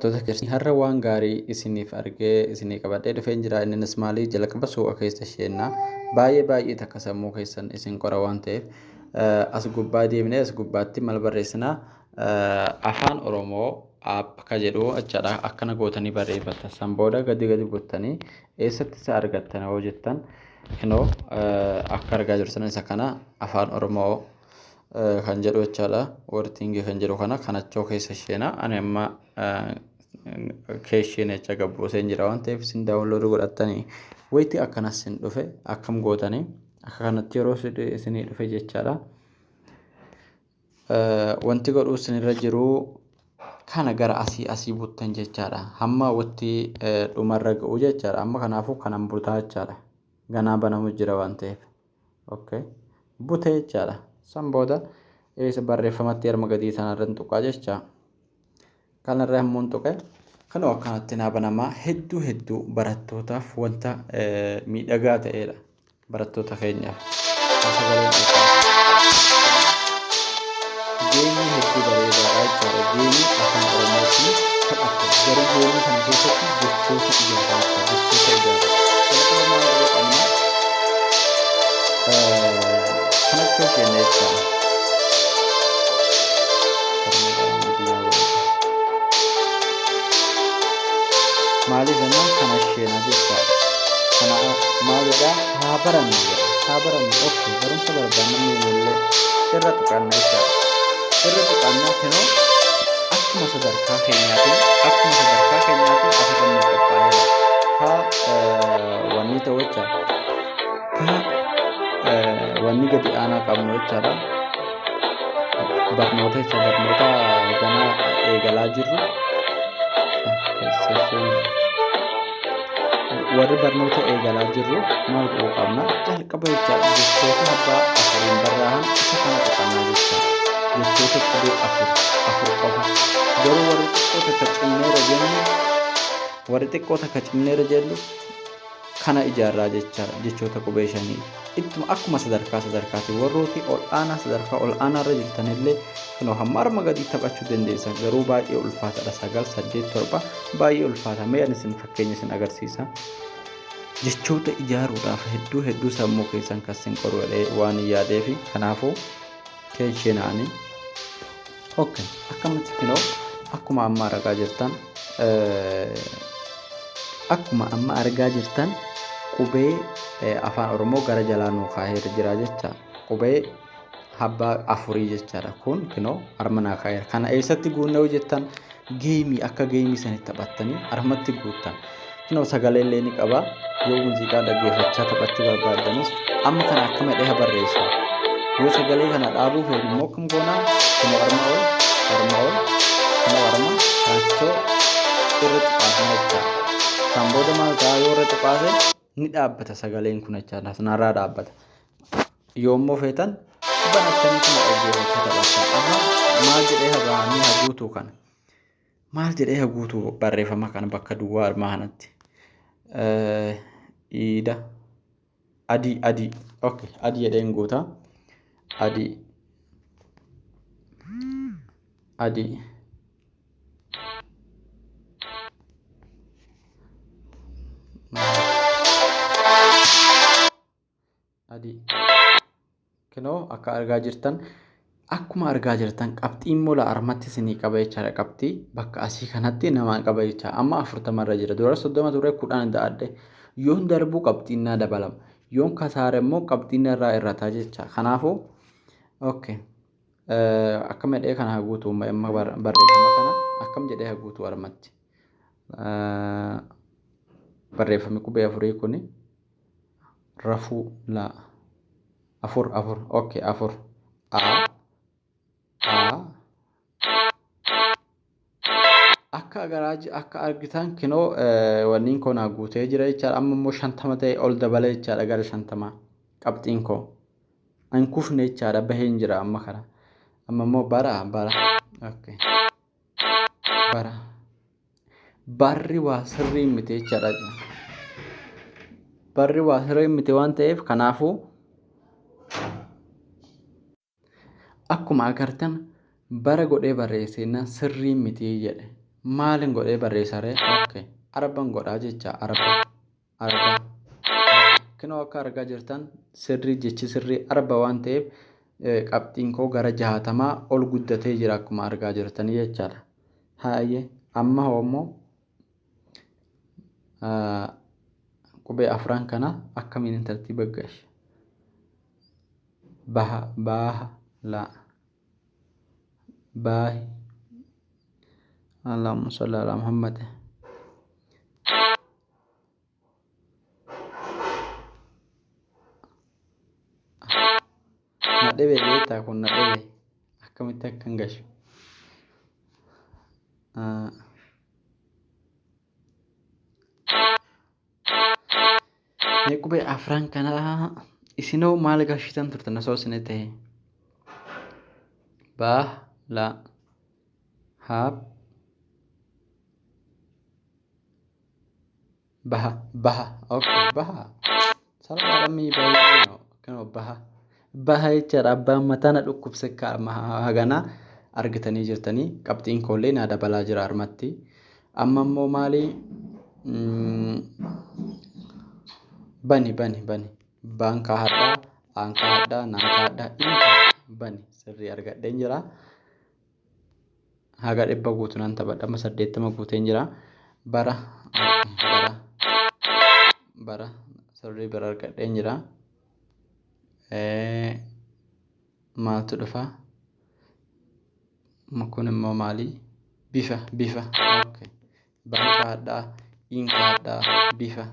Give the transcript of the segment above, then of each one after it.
Barattoota keessan har'a waan gaarii isiniif argee isinii qabadhee dhufeen jira. Innis maalii jalqaba suuqa keessa isheenna baay'ee baay'ee takka sammuu keessan isin qora waan ta'eef as gubbaa deemnee as gubbaatti maal barreessinaa Afaan Oromoo app ka jedhu jechaadha. Akkana gootanii barreeffattan. San booda gadi gadi buttanii eessatti isa argattan yoo jettan kinoo akka argaa jirtan isa kana Afaan Oromoo kan jedhu jechaadha. Wortingii kan jedhu kana kanachoo keessa isheena. Ani amma keesheen jecha gabbuuseen jira waan ta'eef isin daawunloodii godhattanii wayitii akkanas isin dhufe akkam gootanii akka kanatti yeroo isinii dhufe jechaadha. Wanti godhuu isinirra jiru kana gara asii asii buttan jechaadha. Hamma wanti dhumarra ga'u jechaadha. Amma kanaafuu kanan butaa jechaadha. Ganaa banamu jira waan ta'eef. Okay. Butee jechaadha. San booda eessa barreeffamatti harma gadii sanarra hin tuqaa jecha. Kanarra immoo hin tuqe. Kanoo akkanatti naa banamaa hedduu hedduu barattootaaf wanta miidhagaa ta'edha. Barattoota keenyaaf. Sagaleen ol kaasa. Geemii hedduu bareedaadha jechaadha. Geemii Afaan Oromootiin taphatta. Garuu geemii kana keessatti jechoota ijaaraa jechuudha. Jechoota ijaaraa. Jalqaba maal godhuu qabna? Kanachoo keenya jechaadha. Maaliif jennaan kana sheena jechaadha. Kana maal jedhaa haa barannu jedha. Haa barannu okay barumsa barbaanna illee irra tuqanna jechaadha. Irra tuqanna kinoo akkuma sadarkaa keenyaatiin akkuma sadarkaa keenyaatiin asirra nu qophaa'eera. Haa wanni ta'u jechaadha. Kaa wanni gadi aanaa qabnu jechaadha. Barnoota jecha barnoota ganaa eegalaa jirru. Keessa isheen warri barnoota eegalaa jirru maal godhuu qabna? Jalqaba jecha jechoota abbaa afuriin barraa'an isa kana tuqannaa jecha. Jechoota qubee afur afur qofa. Garuu warri xiqqoo takka cimneera jennu warri xiqqoo takka cimneera jennu kana ijaarraa jechaadha. Jechoota qubee shanii. Ittuma akkuma sadarkaa sadarkaatti warrooti ol aanaa sadarkaa ol aanaarra jirtanillee kunoo hamma arma gadii taphachuu dandeessan garuu baay'ee ulfaataadha. 9, 8, 7 baay'ee ulfaata. Mee ani isin fakkeenya isin agarsiisa. Jechoota ijaaruudhaaf hedduu hedduu sammuu keessan kan isin qoru jedhee waan hin yaadeefi kanaafuu keesheenaanii. Okay, akkamitti kinoo akkuma amma argaa jirtan akkuma amma argaa jirtan qubee Afaan Oromoo gara jalaa nuu kaa'ee jira jecha qubee abbaa afurii jechaadha. Kun kinoo harma naa kaa'eera. Kana eessatti guunne yoo jettan geemii akka geemii sanitti taphattanii harmatti guuttan. Kinoo sagalee illee ni qaba. Yoo muuziqaa dhaggeeffachaa taphachuu barbaaddanis amma kana akkam jedhee haa barreessu. Yoo sagalee kana dhaabuu feenu immoo akkam goonaa? Kinoo harma ol, harma ol, kinoo harma kaachoo irra cuqaasna jechaadha. San booda maal ta'a yoo irra cuqaase ni dhaabbata sagaleen kun jechaadha. Sanarraa dhaabbata. Yoommoo feetan banattaniituma dhaggeeffachaa taphachaa. Amma maal jedhee haa haa guutuu kana? Maal jedhee haa guutuu barreeffama kana bakka duwwaa armaa kanatti? Iida adii adii okay adii jedheen guuta adii adii. Adii. Kinoo akka argaa jirtan akkuma argaa jirtan qabxiin mola armatti isinii qaba jechaadha. Qabxii bakka asii kanatti namaan qaba jecha. Amma 40 irra jira. Dura 30 ture 10 da'adhe. Yoon darbuu qabxiin naa dabalama. Yoon kasaare immoo qabxiin narraa irrataa jecha. Kanaafuu okay. Akkam jedhee kana haa guutu amma barreeffama kana akkam jedhee haa guutu armatti. Barreeffamni qubee afurii kuni rafuu laa afur afur okay afur a a akka agaraa akka argitan kinoo wanniin koo naa guutee jira jechaadha. Amma immoo 50 ta'e ol dabale jechaadha gara 50 qabxiin koo. An kufne jechaadha baheen jira amma kana. Amma immoo bara bara okay bara barri waa sirrii miti jechaadha. Barri waa sirrii miti waan ta'eef kanaafuu akkuma agartan bara godhee barreesseenna sirrii miti jedhe. Maalin godhee barreessa ree? Okay. Arban godhaa jecha arba. Arba. Kinoo akka argaa jirtan sirrii jechi sirrii arba waan ta'eef qabxiin koo gara 60 ol guddatee jira akkuma argaa jirtanii jechaadha. Haayye amma hoommoo qubee afran kana akkamiin tartiiba gashe? Baha baaha la baahi Allahumma salli ala Muhammad. Na dhibe beektaa kun na dhibe akkamitti akkan gashu. Mee qubee afran kana isinoo maal gashitan turtan osoo isin ta'e? Bah la hab baha baha okay baha salphaadha baay'ee kanoo baha baha jechaadha abbaan mataa na dhukkubse haganaa argitanii jirtanii qabxiin koollee naa dabalaa jira harmatti. Amma immoo maali bani bani bani baan kaahadhaa aan kaahadhaa naan kaahadhaa in kaahadhaa bani sirrii argadheen jira. Haga 100 guutu nan taphadha amma 80 guuteen jira. Bara bara bara sirrii bara argadheen jira. Maaltu dhufa? Kun immoo maali? Bifa bifa okay. Baan kaahadhaa in kaahadhaa bifa.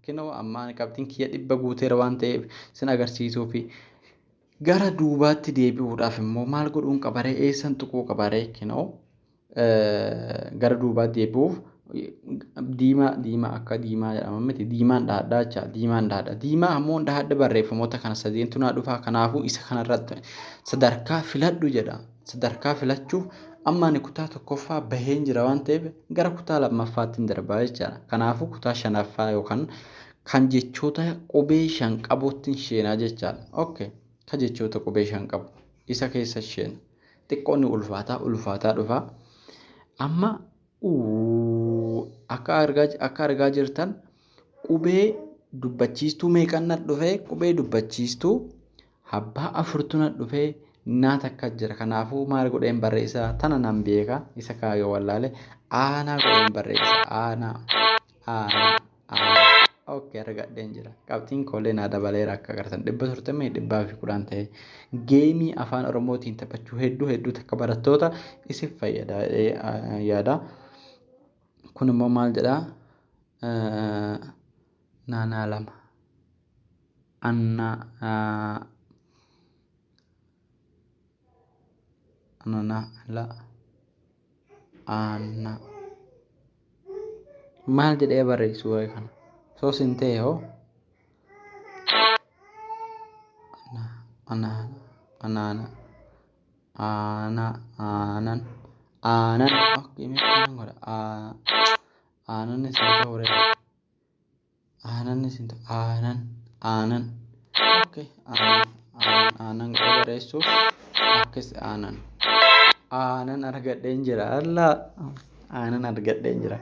Kinoo amma qabxiin kiyya 100 guuteera waan ta'eef sin agarsiisuu fi gara duubaatti deebi'uudhaaf immoo maal godhuun qabaree eessan tuquu qabaree kinoo gara duubaatti deebi'uuf diimaa diimaa akka diimaa jedhama miti diimaan dhahadhaa jecha diimaan dhahadha diimaa ammoo dhahadha barreeffamoota kana sadeentu naa dhufa kanaafuu isa kanarratti sadarkaa filadhu jedha sadarkaa filachuuf amma ani kutaa tokkoffaa baheen jira waan ta'eef gara kutaa lammaffaatti hin darbaa jechaadha kanaafuu kutaa shanaffaa yookaan kan jechoota qubee 5 qabutti hin sheenaa jechaadha okay kan jechoota qubee 5 qabu isa keessa sheena xiqqoon ulfaataa ulfaataa dhufa amma akka argaa jirtan qubee dubbachiistuu meeqan na dhufee qubee dubbachiistuu abbaa afurtu na dhufee naa takka jira kanaafuu maal godheen barreessa tana nan beeka isa kaayoo wallaale aanaa godheen barreessa aanaa aanaa aanaa okay argadheen jira qabxiin koollee naa dabaleera akka agartan 100 turte 110 ta'e geemii afaan oromootiin taphachuu hedduu hedduu takka barattoota isin fayyada yaada. Kun immoo maal jedhaa? Naanaa lama. Annaa ananaa la aanna maal jedhee barreessu waa'ee kana? Soos hin ta'e hoo? Anaana anaana aanaa aanan aanan okay mee aanan godha aanan isin ta'u ree aanan isin ta'u aanan aanan okay aanan aanan aanan godhee barreessuuf akkas aanan aanan argadheen jira allaa aanan argadheen jira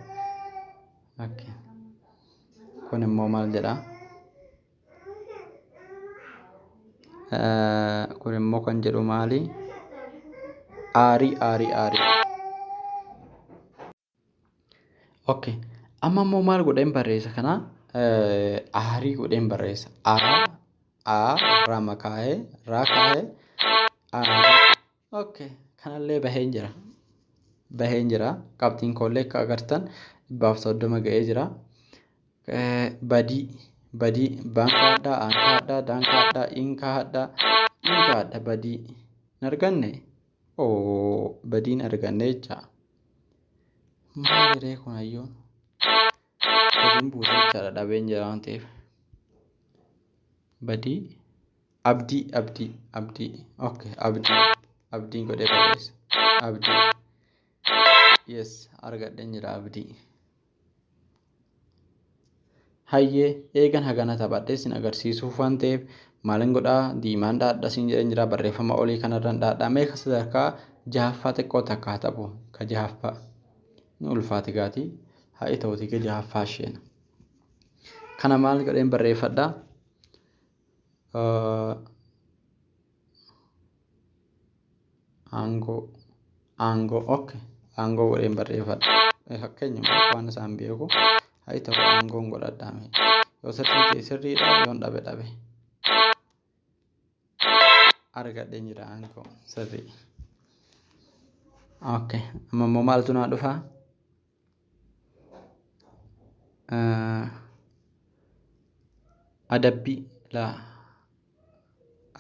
okay kun immoo maal jedhaa? Kun immoo kan jedhu maali? Aarii aarii aarii. Okay. Amma immoo maal godheen barreessa kana? Aarii godheen barreessa. A A rama kaa'ee raa kaa'ee aarii. Okay. Kanallee baheen jira. Baheen jira. Qabxiin koollee akka agartan 130 ga'ee jira. Badii badii baan kaa'adhaa aan kaa'adhaa daan kaa'adhaa in kaa'adhaa in kaa'adha badii hin arganne oo badiin arganne jecha maali ree kun hayyoon badiin buuse jechaadha dhabeen jira waan ta'eef badii abdii abdii abdii okay abdii abdiin godhee barreessa abdii yes argadheen jira abdii. Hayyee eegan hagana taphadhee sin agarsiisuuf waan ta'eef maalin godhaa diimaan dhaadha siin jedheen jira barreeffama olii kanarraan dhaadhaa meeqa sadarkaa jahaffaa xiqqoo takka haa taphu Ka jahaffaa. Ni ulfaati gaatii. Haa ta'uutii ka jahaffaa isheena. Kana maal godheen barreeffadhaa? Aangoo aangoo okay aangoo godheen barreeffadha. Fakkeenyuma waan isaan beeku haa ta'u aangoon godhadhaa mee. Yoo sirrii ta'e sirriidha yoon dhabe dhabe. Argadheen jira aangoo sirrii. Okay amma immoo maaltu naa dhufaa? Adabbii laa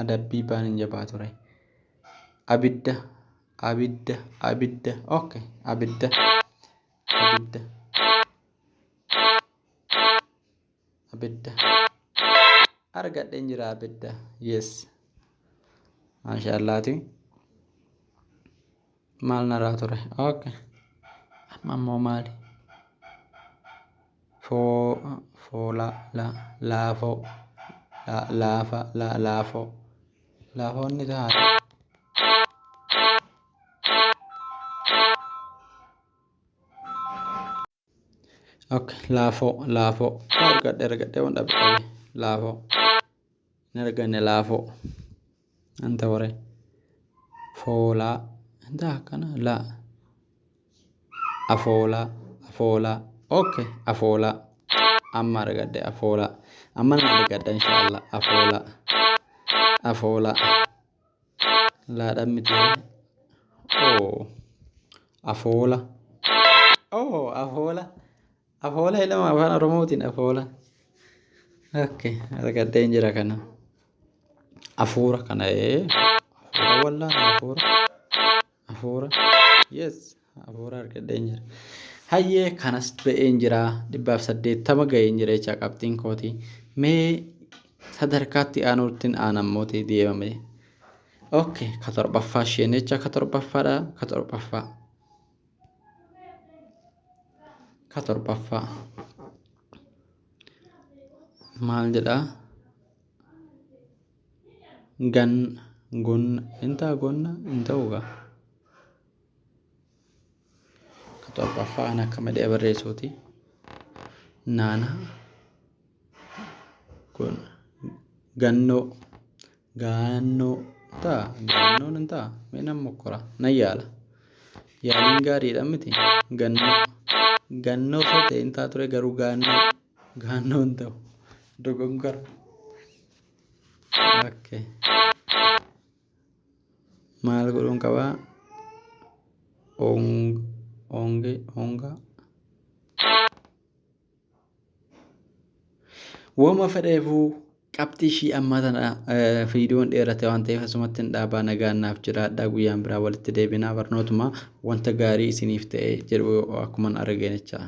adabbii baan hin jabaa ture. Abidda abidda abidda okay abidda abidda abidda argadheen jira abidda yes maashaallaati maal narraa ture okay amma ammoo maali foo foolaa la laafoo la laafa la laafoo laafoon ni ta'a Okay, laafoo laafoo argadhe argadhe waan dhabe dhabe laafoo hin arganne laafoo anta waree foolaa inta akkana laa afoolaa afoolaa okay afoolaa amma argadhe afoolaa amma nan argadha inshaallah afoolaa afoolaa laadhaan miti oo afoola oo afoola afoola jedhama afaan oromootiin afoola okay argadheen jira kana afuura kana ee afuura wallaan afuura afuura yes afuura argadheen jira hayyee kanas ba'een jira 180 ga'een jira jechaa qabxiin kooti mee sadarkaatti aanuuttiin aanammooti deemame okay ka torbaffaa isheen jecha ka torbaffaadha ka torbaffaa ka torbaffaa maal jedhaa gan gonna hin ta'a gonna hin ta'u gaa ka torbaffaa kan akka malee barreessuuti naana gon gannoo gaannoo ta'a gaannoon hin ta'a mee nan mokkora nan yaala yaaliin gaariidha miti gannoo gannoo osoo ta'e hin ta'a ture garuu gaannoo gaannoo hin ta'u dogongora okay maal godhuun qabaa ongee ongaa Woma fedheefuu qabxii ishii ammaa tana viidiyoon dheerate waan ta'eef asumatti hin dhaabaa nagaan naaf jiraadhaa guyyaan biraa walitti deebinaa barnootuma wanta gaarii isiniif ta'e jedhu akkuman argeen jecha.